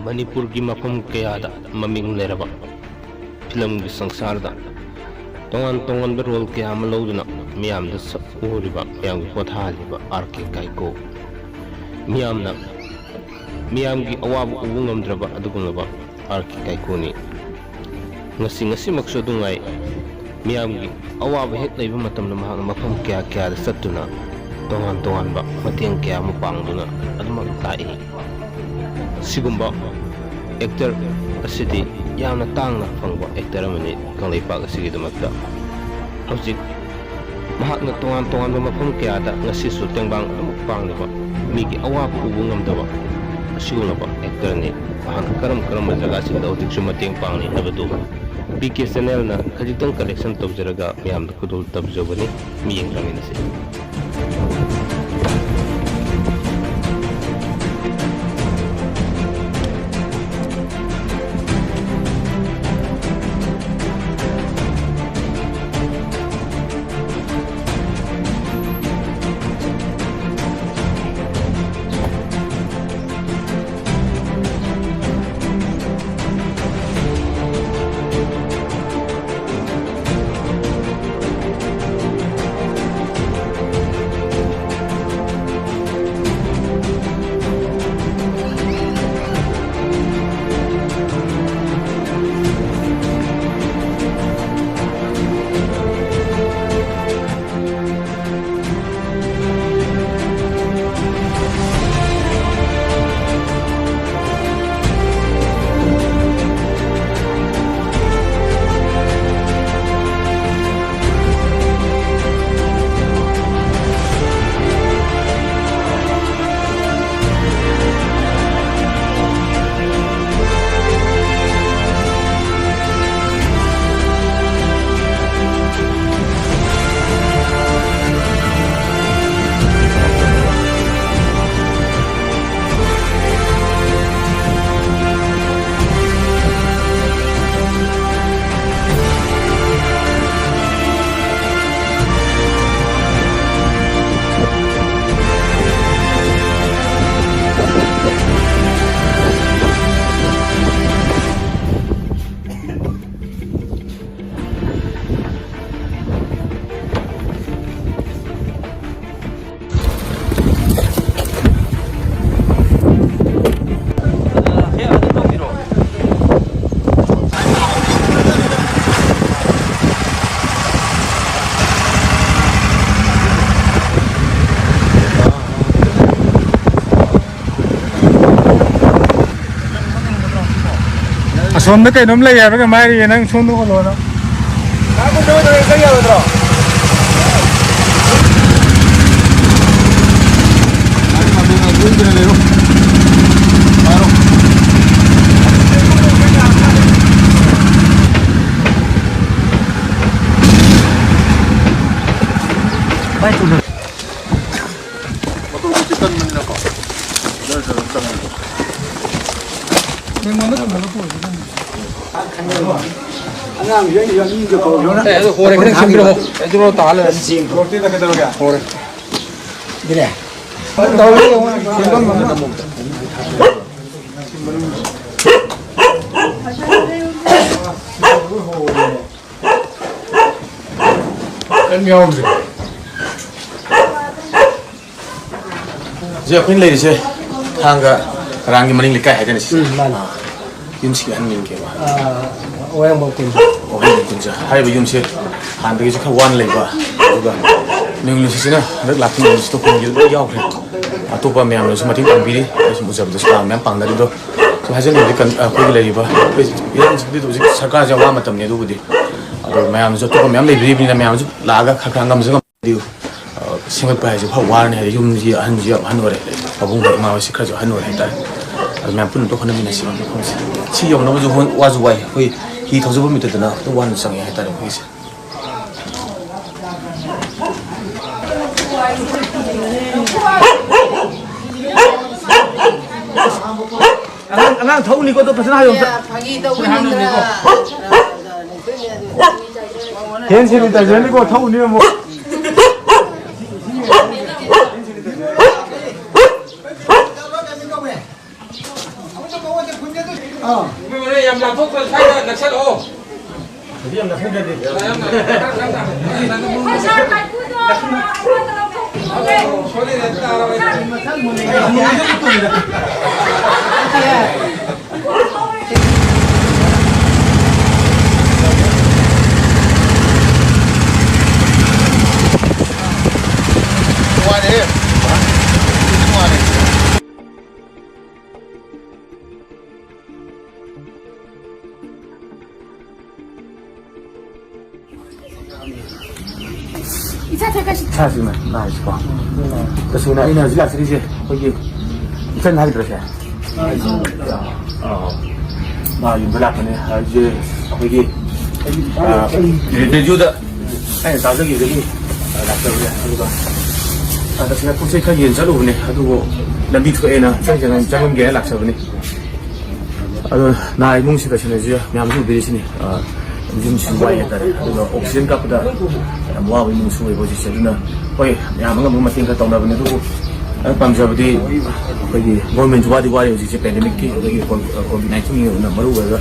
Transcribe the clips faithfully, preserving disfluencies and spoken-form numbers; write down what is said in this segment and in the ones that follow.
ꯃꯅꯤꯄꯨꯔꯒꯤ ꯃꯐꯝ ꯀꯌꯥꯗ ꯃꯃꯤꯡ ꯂꯩꯔꯕ ꯐꯤꯂꯝꯒꯤ ꯁꯪꯁꯥꯔꯗ ꯇꯣꯉꯥꯟ ꯇꯣꯉꯥꯟꯕ ꯔꯣꯜ ꯀꯌꯥ ꯑꯃ ꯂꯧꯗꯨꯅ ꯃꯤꯌꯥꯝꯗ ꯁꯛ ꯎꯍꯜꯂꯤꯕ, ꯃꯤꯌꯥꯝꯒꯤ ꯄꯣꯊꯥꯍꯜꯂꯤꯕ ꯑꯥꯔ ꯀꯦ ꯀꯥꯏꯀꯨ꯫ ꯃꯤꯌꯥꯝꯅ, ꯃꯤꯌꯥꯝꯒꯤ ꯑꯋꯥꯕ ꯎꯕ ꯉꯝꯗ꯭ꯔꯕ ꯑꯗꯨꯒꯨꯝꯂꯕ ꯑꯥꯔ ꯀꯦ ꯀꯥꯏꯀꯨꯅꯤ꯫ ꯉꯁꯤ, ꯉꯁꯤꯃꯛꯁꯨ ꯑꯗꯨꯝ ꯉꯥꯏ꯫ ꯃꯤꯌꯥꯝꯒꯤ ꯑꯋꯥꯕ ꯍꯦꯛ ꯂꯩꯕ ꯃꯇꯝꯗ ꯃꯍꯥꯛꯅ ꯃꯐꯝ ꯀꯌꯥ ꯀꯌꯥꯗ ꯆꯠꯇꯨꯅ ꯇꯣꯉꯥꯟ ꯇꯣꯉꯥꯟꯕ ꯃꯇꯦꯡ ꯀꯌꯥ ꯑꯃ ꯄꯥꯡꯗꯨꯅ ꯑꯗꯨꯃꯛ ꯂꯥꯛꯏ꯫ ꯁꯤꯒꯨꯝꯕ ꯑꯦꯛꯇꯔ ꯑꯁꯤꯗꯤ ꯌꯥꯝꯅ ꯇꯥꯡꯅ ꯐꯪꯕ ꯑꯦꯛꯇꯔ ꯑꯃꯅꯤ ꯀꯪꯂꯩꯄꯥꯛ ꯑꯁꯤꯒꯤꯗꯃꯛꯇ꯫ ꯍꯧꯖꯤꯛ ꯃꯍꯥꯛꯅ ꯇꯣꯉꯥꯟ ꯇꯣꯉꯥꯟꯕ ꯃꯐꯝ ꯀꯌꯥꯗ ꯉꯁꯤꯁꯨ ꯇꯦꯡꯕꯥꯡ ꯑꯗꯨꯃꯛ ꯄꯥꯡꯂꯤꯕ, ꯃꯤꯒꯤ ꯑꯋꯥꯕ ꯎꯕ ꯉꯝꯗꯕ ꯑꯁꯤꯒꯨꯝꯂꯕ ꯑꯦꯛꯇꯔꯅꯤ꯫ ꯃꯍꯥꯛꯅ ꯀꯔꯝ ꯀꯔꯝꯕ ꯖꯒꯥꯁꯤꯡꯗ ꯍꯧꯖꯤꯛꯁꯨ ꯃꯇꯦꯡ ꯄꯥꯡꯂꯤ ꯍꯥꯏꯕꯗꯨ ꯄꯤ ꯀꯦ ꯆꯦꯅꯦꯜꯅ ꯈꯖꯤꯛꯇꯪ ꯀꯂꯦꯛꯁꯟ ꯇꯧꯖꯔꯒ ꯃꯌꯥꯝꯗ ꯈꯨꯗꯣꯜ ꯇꯝꯖꯕꯅꯤ꯫ ꯃꯤꯠꯌꯦꯡ ꯆꯪꯃꯤꯟꯅꯁꯤ꯫ ꯑꯁꯣꯝꯗ ꯀꯩꯅꯣꯝ ꯂꯩ ꯍꯥꯏꯕ꯭ꯔꯥ ꯀꯩꯅꯣꯝ ꯍꯥꯏꯔꯤꯌꯦ, ꯅꯪ ꯁꯣꯝꯗ ꯑꯣꯜꯂꯣꯅ꯫ ꯑꯉꯥꯡꯁꯨ ꯑꯩ ꯌꯥꯅꯤꯡꯗꯦ ꯀꯧꯔꯣꯅ꯫ ꯑꯦ, ꯑꯗꯨ ꯍꯣꯔꯦ, ꯈꯤꯇꯪ ꯁꯦꯝꯕꯤꯔꯝꯃꯣ꯫ ꯑꯗꯨ ꯇꯥꯍꯜꯂꯦ꯫ ꯍꯣꯔꯦ꯫ ꯀꯔꯤꯝ ꯌꯥꯎꯗ꯭ꯔꯤ꯫ ꯁꯤ ꯑꯩꯈꯣꯏꯅ ꯂꯩꯔꯤꯁꯦ ꯊꯥꯡꯒ ꯀꯔꯥꯡꯒꯤ ꯃꯅꯤꯡ ꯂꯩꯀꯥꯏ ꯍꯥꯏꯗꯣꯏꯅꯦ ꯁꯤꯁꯦ꯫ ꯎꯝ, ꯃꯥꯅꯤ꯫ ꯑꯥ, ꯌꯨꯝꯁꯤꯒꯤ ꯑꯍꯟ ꯃꯤꯡ ꯀꯩꯕ? ꯑꯥ, ꯋꯥꯍꯦꯡꯕꯝ ꯀꯨꯟꯖꯥ꯫ ꯋꯥꯍꯦꯡꯕꯝ ꯀꯨꯟꯖꯥ꯫ ꯍꯥꯏꯔꯤꯕ ꯌꯨꯝꯁꯦ ꯍꯥꯟꯅꯗꯒꯤꯁꯨ ꯈꯔ ꯋꯥꯅ ꯂꯩꯕ, ꯑꯗꯨꯒ ꯅꯣꯡꯂꯩ ꯅꯨꯡꯁꯤꯠꯁꯤꯅ ꯍꯟꯗꯛ ꯂꯥꯛꯄ ꯅꯣꯡꯂꯩ ꯅꯨꯡꯁꯤꯠꯇ ꯍꯣꯡꯈꯤꯕ ꯂꯣꯏ ꯌꯥꯎꯈ꯭ꯔꯦ꯫ ꯑꯇꯣꯞꯄ ꯃꯌꯥꯝꯅꯁꯨ ꯃꯇꯦꯡ ꯄꯥꯡꯕꯤꯔꯤ꯫ ꯑꯩ ꯁꯨꯝ ꯎꯖꯕꯗꯁꯨ ꯀꯥꯡ ꯃꯌꯥꯝ ꯄꯥꯡꯅꯔꯤꯗꯣ꯫ ꯁꯨꯝ ꯍꯥꯏꯖꯅꯤꯡꯕꯗꯤ ꯀꯟ-, ꯑꯩꯈꯣꯏꯒꯤ ꯂꯩꯔꯤꯕ, ꯑꯩꯈꯣꯏ ꯏꯔꯥꯡꯁꯤꯕꯨꯗꯤ ꯍꯧꯖꯤꯛ ꯁꯔꯀꯥꯔꯁꯦ ꯑꯋꯥ ꯃꯇꯝꯅꯤ, ꯑꯗꯨꯕꯨꯗꯤ꯫ ꯑꯗꯣ ꯃꯌꯥꯝꯅꯁꯨ ꯑꯇꯣꯞꯄ ꯃꯌꯥꯝ ꯂꯩꯕꯤꯔꯤꯕꯅꯤꯅ ꯃꯌꯥꯝꯁꯨ ꯂꯥꯛꯑꯒ ꯈꯔ ꯈꯔ ꯉꯝꯖ ꯉꯝ ꯗꯤ, ꯑ, ꯁꯦꯝꯒꯠꯄ ꯍꯥꯏꯁꯦ ꯈꯔ ꯋꯥꯔꯅꯤ, ꯍꯥꯏꯗꯤ ꯌꯨꯝꯁꯤ ꯑꯍꯟꯁꯤ ꯌꯥꯝ ꯑꯍꯟ ꯑꯣꯏꯔꯦ, ꯄꯥꯕꯨꯡ ꯍꯣꯏ, ꯏꯃꯥ ꯍꯣꯏꯁꯤ ꯈꯔꯁꯨ ꯑꯍꯟ ꯑꯣꯏꯔꯦ ꯍꯥꯏꯇꯥꯔꯦ꯫ ꯑꯗꯨ ꯃꯌꯥꯝ ꯄꯨꯟꯅ ꯑꯝꯇ ꯍꯣꯠꯅꯃꯤꯟꯅꯁꯤ ꯃꯐꯝꯁꯦ꯫ ꯁꯤ ꯌꯧꯅꯕꯁꯨ ꯍꯣꯏ ꯋꯥꯁꯨ ꯋꯥꯏ, ꯑꯩꯈꯣꯏ ꯍꯤ ꯊꯧꯖꯕ ꯅꯨꯃꯤꯠꯇꯗꯅ ꯈꯤꯇꯪ ꯋꯥꯅ ꯆꯪꯉꯦ ꯍꯥꯏꯇꯥꯔꯦ ꯑꯩꯈꯣꯏꯒꯤꯁꯦ꯫ ꯑꯉꯥꯡ, ꯑꯉꯥꯡ ꯊꯧꯅꯤꯀꯣ, ꯑꯗꯣ ꯐꯖꯅ ꯍꯥꯏꯌꯣ ꯑꯝꯇ꯫ ꯐꯥꯒꯤ ꯇꯧꯕꯅꯤꯗ꯫ ꯍꯦꯟ ꯁꯦꯅꯤꯇꯥꯏꯖꯔꯅꯤꯀꯣ, ꯊꯧꯅꯤ ꯑꯃꯨꯛ꯫ ꯌꯥꯝ ꯂꯥꯞꯊꯣꯛꯇ꯭ꯔ ꯁ꯭ꯋꯥꯏꯗ ꯅꯛꯁꯜꯂꯛꯑꯣ꯫ ꯏꯆꯥ ꯊꯣꯏ ꯀꯩꯁꯨ ꯏꯁꯥꯁꯤꯅ ꯅꯥꯔꯤꯁꯤꯀꯣ꯫ ꯇꯁꯦꯡꯅ ꯑꯩꯅ ꯍꯧꯖꯤꯛ ꯂꯥꯛꯆꯔꯤꯁꯦ ꯑꯩꯈꯣꯏꯒꯤ ꯏꯆꯟ ꯍꯥꯏꯒꯗ꯭ꯔꯥ ꯁꯦ? ꯑꯥ, ꯃꯥ ꯌꯨꯝꯗ ꯂꯥꯛꯄꯅꯦ ꯍꯥꯏꯁꯦ ꯑꯩꯈꯣꯏꯒꯤ, ꯑꯥ, ꯔꯦꯗꯤꯑꯣꯗ ꯑꯩꯅ ꯇꯥꯖꯈꯤꯕꯗꯒꯤ ꯂꯥꯛꯆꯕꯅꯦ꯫ ꯑꯗꯨꯒ, ꯑꯥ, ꯇꯁꯦꯡꯅ ꯄꯣꯠ ꯆꯩ ꯈꯔ ꯌꯦꯟ ꯆꯠꯂꯨꯕꯅꯦ, ꯑꯗꯨꯕꯨ ꯂꯝꯕꯤ ꯊꯣꯛꯑꯦꯅ ꯆꯪ-, ꯆꯪ-, ꯆꯪꯉꯝꯒꯦꯅ ꯂꯥꯛꯆꯕꯅꯦ꯫ ꯑꯗꯣ ꯅꯥ ꯏꯃꯨꯡꯁꯤꯗ ꯁꯤꯅꯁꯨ ꯃꯌꯥꯝꯁꯨ ꯎꯕꯤꯔꯤꯁꯤꯅꯤ꯫ ꯑ, ꯌꯨꯝꯁꯤ ꯋꯥꯏ ꯍꯥꯏꯇꯥꯔꯦ꯫ ꯑꯗꯨꯒ ꯑꯣꯛꯁꯤꯖꯦꯟ ꯀꯥꯞꯄꯗ ꯌꯥꯝ ꯋꯥꯕ ꯏꯃꯨꯡꯁꯨ ꯑꯣꯏꯕ ꯍꯧꯖꯤꯛꯁꯦ꯫ ꯑꯗꯨꯅ ꯍꯣꯏ, ꯃꯌꯥꯝ ꯑꯉꯝꯕ ꯃꯇꯦꯡ ꯈꯔ ꯇꯧꯅꯕꯅꯦ꯫ ꯑꯗꯨꯕꯨ ꯑꯩꯅ ꯄꯥꯝꯖꯕꯗꯤ ꯑꯩꯈꯣꯏꯒꯤ ꯒꯣꯔꯃꯦꯟꯁꯨ ꯋꯥꯗꯤ ꯋꯥꯔꯤ ꯍꯧꯖꯤꯛꯁꯦ, ꯄꯦꯟꯗꯦꯃꯤꯛꯀꯤ ꯑꯗꯒꯤ ꯀꯣ-, ꯀꯣꯚꯤꯗ ꯅꯥꯏꯟꯇꯤꯟꯒꯤ ꯑꯣꯏꯅ ꯃꯔꯨ ꯑꯣꯏꯔꯒ꯫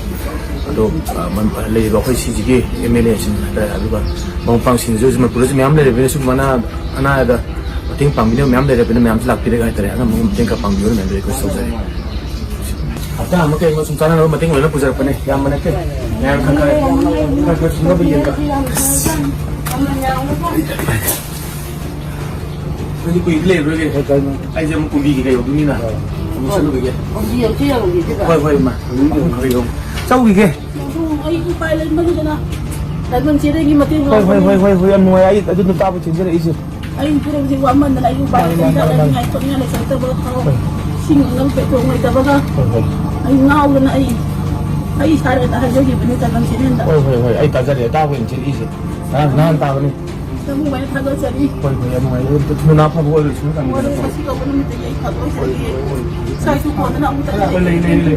ꯑꯗꯣ, ꯑ, ꯃꯟ-, ꯂꯩꯔꯤꯕ ꯑꯩꯈꯣꯏ ꯁꯤꯁꯤꯒꯤ ꯑꯦꯝ ꯑꯦꯜ ꯑꯦꯁꯤꯡ ꯍꯥꯏꯇꯥꯔꯦ, ꯑꯗꯨꯒ ꯃꯔꯨꯞ ꯃꯄꯥꯡꯁꯤꯡꯁꯨ ꯍꯧꯖꯤꯛ ꯃꯅꯤꯄꯨꯔꯗꯁꯨ ꯃꯌꯥꯝ ꯂꯩꯔꯕꯅꯤꯅ, ꯁꯨꯝ ꯑꯅꯥ-, ꯑꯅꯥꯗ ꯃꯇꯦꯡ ꯄꯥꯡꯕꯤꯅꯕ ꯃꯌꯥꯝ ꯂꯩꯔꯕꯅꯤꯅ ꯃꯌꯥꯝꯁꯨ ꯂꯥꯛꯄꯤꯔꯒ ꯍꯥꯏꯇꯥꯔꯦ, ꯑꯉꯝꯕ ꯃꯇꯦꯡ ꯈꯔ ꯄꯥꯡꯕꯤꯌꯣꯅ ꯃꯌꯥꯝꯗ ꯔꯤꯀ꯭ꯋꯦꯁ ꯇꯧꯖꯔꯤ꯫ ꯍꯞꯇꯥ ꯑꯃ ꯀꯩ ꯑꯃ ꯁꯨꯝ ꯆꯥꯅꯅꯕ ꯃꯇꯦꯡ ꯑꯣꯏꯅ ꯄꯨꯖꯔꯛꯄꯅꯦ, ꯌꯥꯝꯕ ꯅꯠꯇꯦ꯫ ꯃꯌꯥꯝ ꯈꯔ ꯈꯔ, ꯈꯔ ꯈꯔ ꯁꯨꯅꯕ ꯌꯦꯡꯒ꯫ ꯑꯩꯈꯣꯏꯗꯤ ꯀꯨꯏꯗꯤ ꯂꯩꯔꯔꯣꯏꯒꯦ꯫ ꯑꯩꯁꯦ ꯑꯃꯨꯛ ꯀꯨꯝꯕꯤꯒꯦ ꯀꯩꯗꯧꯗꯣꯏꯅꯤꯅ꯫ ꯑꯃꯨꯛ ꯆꯠꯂꯨꯈꯤꯒꯦ꯫ ꯍꯣꯏ, ꯍꯣꯏ, ꯏꯃꯥ꯫ ꯆꯠꯂꯨꯈꯤꯒꯦ꯫ ꯑꯩ ꯎꯄꯥꯏ ꯂꯩꯃꯟꯗꯅ ꯇꯥꯏꯕꯪ ꯆꯦꯔꯩꯒꯤ ꯃꯇꯦꯡ ꯍꯣꯏ, ꯍꯣꯏ, ꯂꯧꯕꯅꯤ꯫ ꯍꯣꯏ, ꯍꯣꯏ, ꯍꯣꯏ, ꯌꯥꯝ ꯅꯨꯡꯉꯥꯏ꯫ ꯑꯩ ꯑꯗꯨꯅ ꯇꯥꯕ ꯆꯦꯟꯖꯔꯛꯏꯁꯦ꯫ ꯑꯩ ꯄꯨꯔꯛꯁꯦ ꯋꯥꯃꯟꯗꯅ ꯑꯩ ꯎꯄꯥꯏ ꯃꯥꯅꯤ, ꯃꯥꯅꯤ, ꯂꯩꯇ꯭ꯔꯦ꯫ ꯃꯥꯅꯤ, ꯃꯥꯅꯤ꯫ ꯉꯥꯏꯊꯣꯛꯅꯤꯡꯉꯥꯏ ꯂꯩꯁꯜꯂꯛꯇꯕ ꯊꯕꯛ꯫ ꯍꯣꯏ꯫ ꯏꯁꯤꯡ ꯑꯅꯧꯕ ꯄꯦꯇ꯭ꯔꯣꯜ ꯂꯩꯇꯕꯒ ꯍꯣꯏ, ꯍꯣꯏ꯫ ꯑꯩ ꯉꯥꯎꯗꯅ ꯑꯩ, ꯑꯩ ꯏꯁꯥꯗ ꯍꯥꯏꯖꯈꯤꯕꯅꯤ ꯇꯥꯏꯕꯪ ꯆꯦꯔꯩꯗ꯫ ꯍꯣꯏ, ꯍꯣꯏ, ꯍꯣꯏ꯫ ꯑꯩ ꯇꯥꯖꯔꯦ꯫ ꯇꯥꯕ ꯑꯣꯏꯅ ꯆꯦꯜꯂꯛꯏꯁꯦ꯫ ꯉꯔꯥꯡ ꯅꯍꯥꯟ ꯇꯥꯕꯅꯤ꯫ ꯅꯪꯕꯨ ꯃꯌꯥꯝ ꯊꯥꯒꯠꯆꯔꯤ꯫ ꯍꯣꯏ, ꯍꯣꯏ, ꯌꯥꯝ ꯅꯨꯡꯉꯥꯏꯔꯦ꯫ ꯑꯗꯨ ꯊꯨꯅ ꯅꯥ ꯐꯕ ꯑꯣꯏꯔꯣꯏ, ꯁꯨꯝ ꯍꯣꯏ, ꯇꯝꯕꯤꯔꯛꯑꯣ꯫ ꯉꯁꯤ ꯀꯧꯕ ꯅꯨꯃꯤꯠꯇꯒꯤ ꯑꯩ ꯊꯥꯗꯣꯛꯑꯣꯏ ꯍꯥꯏꯔꯤ꯫ ꯏꯆꯥ ꯏꯁꯨ ꯀꯣꯟꯅꯅ ꯑꯃꯨꯛ ꯍꯣꯏ, ꯂꯩ, ꯂꯩ, ꯂꯩ꯫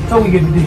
ꯆꯧꯈꯤꯒꯦ ꯑꯗꯨꯗꯤ꯫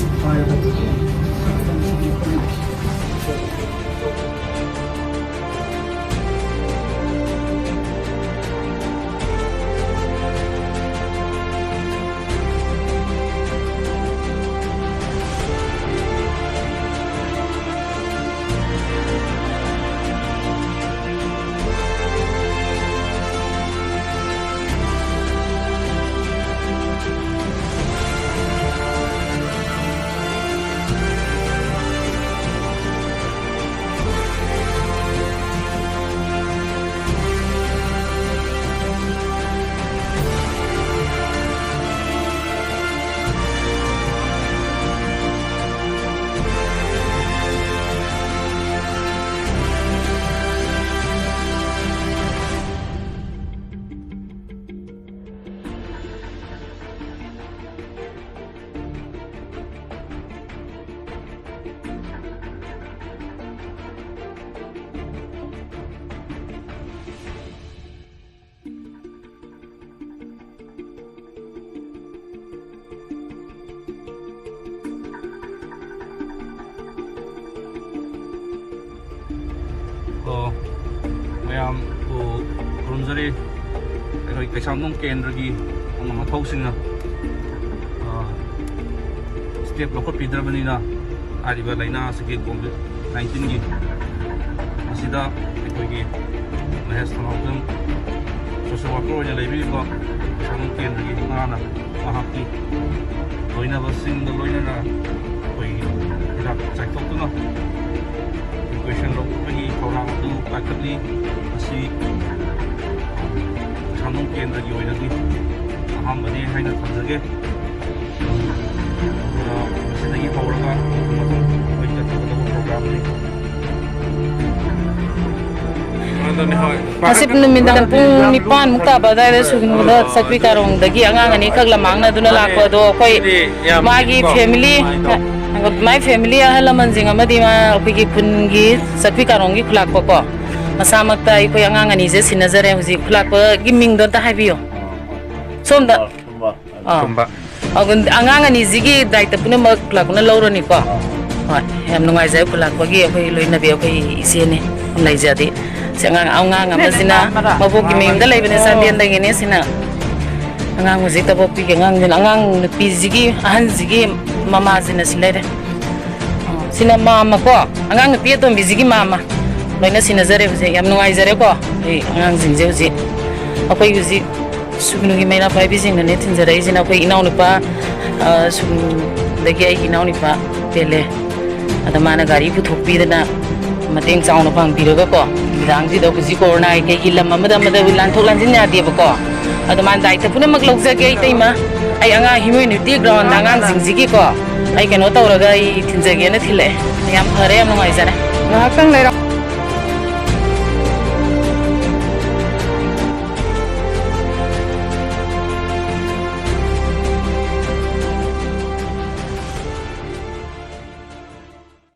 ꯑꯣ, ꯃꯌꯥꯝꯕꯨ ꯈꯨꯔꯨꯝꯖꯔꯤ꯫ ꯑꯩꯈꯣꯏ ꯀꯩꯁꯥꯝꯊꯣꯡ ꯀꯦꯟꯗ꯭ꯔꯒꯤ ꯑꯉꯝ ꯑꯊꯧꯁꯤꯡꯅ, ꯑ, step ꯂꯧꯈꯠꯄꯤꯗ꯭ꯔꯕꯅꯤꯅ ꯍꯥꯏꯔꯤꯕ ꯂꯥꯏꯅꯥ ꯑꯁꯤꯒꯤ COVID nineteenꯒꯤ ꯃꯁꯤꯗ ꯑꯩꯈꯣꯏꯒꯤ ꯃꯍꯦꯁ ꯊꯧꯅꯥꯎꯖꯝ social worker ꯑꯣꯏꯅ ꯂꯩꯕꯤꯔꯤꯕ ꯀꯩꯁꯥꯝꯊꯣꯡ ꯀꯦꯟꯗ꯭ꯔꯒꯤ ꯃꯉꯥꯅ ꯃꯍꯥꯛꯀꯤ ꯂꯣꯏꯅꯕꯁꯤꯡꯒ ꯂꯣꯏꯅꯅ ꯑꯩꯈꯣꯏꯒꯤ ꯍꯤꯗꯥꯛ ꯆꯥꯏꯊꯣꯛꯇꯨꯅ evacuation ꯂꯧꯕꯒꯤ ꯊꯧꯔꯥꯡ ꯑꯗꯨ ꯄꯥꯏꯈꯠꯂꯤ꯫ ꯃꯁꯤ ꯀꯩꯁꯥꯝꯊꯣꯡ ꯀꯦꯟꯗ꯭ꯔꯒꯤ ꯑꯣꯏꯅꯗꯤ ꯑꯍꯥꯟꯕꯅꯤ ꯍꯥꯏꯅ ꯊꯝꯖꯒꯦ꯫ ꯑꯗꯨꯒ ꯃꯁꯤꯗꯒꯤ ꯍꯧꯔꯒ ꯃꯊꯪ ꯑꯩꯈꯣꯏ ꯆꯠꯊꯒꯗꯕ programꯅꯤ꯫ ꯑꯁꯤ ꯅꯨꯃꯤꯗꯥꯡ ꯄꯨꯡ ꯅꯤꯄꯥꯟꯃꯨꯛ ꯇꯥꯕ ꯑꯗꯨꯋꯥꯏꯗ ꯁꯨꯒꯨꯅꯨꯗ ꯆꯥꯛꯄꯤ ꯀꯥꯔꯣꯡꯗꯒꯤ ꯑꯉꯥꯡ ꯑꯅꯤꯈꯛ ꯂꯃꯥꯡꯅꯗꯨꯅ ꯂꯥꯛꯄ ꯑꯗꯣ, ꯑꯩꯈꯣꯏ ꯃꯥꯒꯤ family, my family ꯑꯍꯜ ꯂꯃꯟꯁꯤꯡ ꯑꯃꯗꯤ ꯃꯥ ꯑꯩꯈꯣꯏꯒꯤ ꯈꯨꯟꯒꯤ ꯆꯥꯛꯄꯤ ꯀꯥꯔꯣꯡꯒꯤ ꯈꯨꯂꯥꯛꯄꯀꯣ, ꯃꯁꯥꯃꯛꯇ ꯑꯩꯈꯣꯏ ꯑꯉꯥꯡ ꯑꯅꯤꯁꯦ ꯁꯤꯟꯅꯖꯔꯦ꯫ ꯍꯧꯖꯤꯛ ꯈꯨꯂꯥꯛꯄꯒꯤ ꯃꯤꯡꯗꯣ ꯑꯝꯇ ꯍꯥꯏꯕꯤꯌꯣ ꯁꯣꯝꯗ꯫ ꯑꯥ꯫ ꯀꯨꯝꯕ꯫ ꯑꯗꯨ ꯑꯉꯥꯡ ꯑꯅꯤꯁꯤꯒꯤ ꯗꯥꯏꯇ ꯄꯨꯝꯅꯃꯛ ꯈꯨꯂꯥꯛꯄꯅ ꯂꯧꯔꯅꯤꯀꯣ꯫ ꯍꯣꯏ, ꯌꯥꯝ ꯅꯨꯡꯉꯥꯏꯖꯔꯦ꯫ ꯈꯨꯂꯥꯛꯄꯒꯤ ꯑꯩꯈꯣꯏ ꯂꯣꯏꯅꯕꯤ ꯑꯩꯈꯣꯏ ꯏꯆꯦꯅꯤ, ꯂꯩꯖꯗꯦ꯫ ꯁꯤ ꯑꯉꯥꯡ, ꯑꯉꯥꯡ ꯑꯃꯁꯤꯅ ꯃꯕꯣꯛꯀꯤ ꯃꯌꯨꯝꯗ ꯂꯩꯕꯅꯦ, ꯆꯥꯟꯗꯦꯜꯗꯒꯤꯅꯦ꯫ ꯁꯤꯅ ꯑꯉꯥꯡ ꯍꯧꯖꯤꯛ ꯇꯕꯣꯛꯄꯤꯒꯤ ꯑꯉꯥꯡꯁꯤꯅ, ꯑꯉꯥꯡ ꯅꯨꯄꯤꯁꯤꯒꯤ ꯑꯍꯟꯁꯤꯒꯤ ꯃꯃꯥꯁꯤꯅ ꯁꯤ ꯂꯩꯔꯦ꯫ ꯁꯤꯅ ꯃꯥꯝꯃꯀꯣ, ꯑꯉꯥꯡ ꯅꯨꯄꯤ ꯑꯇꯣꯝꯕꯤꯁꯤꯒꯤ ꯃꯥꯝꯃ꯫ ꯂꯣꯏꯅ ꯁꯤꯟꯅꯖꯔꯦ ꯍꯧꯖꯤꯛ꯫ ꯌꯥꯝ ꯅꯨꯡꯉꯥꯏꯖꯔꯦꯀꯣ꯫ ꯑꯩ ꯑꯉꯥꯡꯁꯤꯡꯁꯦ ꯍꯧꯖꯤꯛ, ꯑꯩꯈꯣꯏ ꯍꯧꯖꯤꯛ ꯁꯨꯒꯅꯨꯒꯤ ꯃꯩꯔꯥ ꯄꯥꯏꯕꯤꯁꯤꯡꯅꯅꯦ ꯊꯤꯟꯖꯔꯛꯏꯁꯤꯅ꯫ ꯑꯩꯈꯣꯏ ꯏꯅꯥꯎꯅꯨꯄꯥ, ꯑ, ꯁꯨꯒꯅꯨꯗꯒꯤ ꯑꯩꯒꯤ ꯏꯅꯥꯎꯅꯨꯄꯥ ꯄꯦꯂꯦ꯫ ꯑꯗ ꯃꯥꯅ ꯒꯥꯔꯤ ꯄꯨꯊꯣꯛꯄꯤꯗꯅ ꯃꯇꯦꯡ ꯆꯥꯎꯅ ꯄꯥꯡꯕꯤꯔꯒꯀꯣ, ꯅꯨꯃꯤꯗꯥꯡꯁꯤꯗ ꯍꯧꯖꯤꯛ ꯀꯣꯔꯣꯅꯥꯒꯤ ꯀꯩꯒꯤ ꯂꯝ ꯑꯃꯗ ꯑꯃꯗ ꯂꯥꯟꯊꯣꯛ ꯂꯥꯟꯁꯤꯟ ꯌꯥꯗꯦꯕꯀꯣ꯫ ꯑꯗ ꯃꯥꯅ ꯗꯥꯏꯇ ꯄꯨꯝꯅꯃꯛ ꯂꯧꯖꯒꯦ, ꯏꯇꯩꯃ꯫ ꯑꯩ ꯑꯉꯥꯡ ꯍꯤꯃꯣꯏꯅꯨꯇꯤ groundꯗ ꯑꯉꯥꯡꯁꯤꯡꯁꯤꯒꯤꯀꯣ ꯑꯩ ꯀꯩꯅꯣ ꯇꯧꯔꯒ ꯑꯩ ꯊꯤꯟꯖꯒꯦꯅ ꯊꯤꯜꯂꯛꯑꯦ꯫ ꯌꯥꯝ ꯐꯔꯦ, ꯌꯥꯝ ꯅꯨꯡꯉꯥꯏꯖꯔꯦ꯫ ꯉꯥꯏꯍꯥꯛꯇꯪ ꯂꯩꯔꯝ-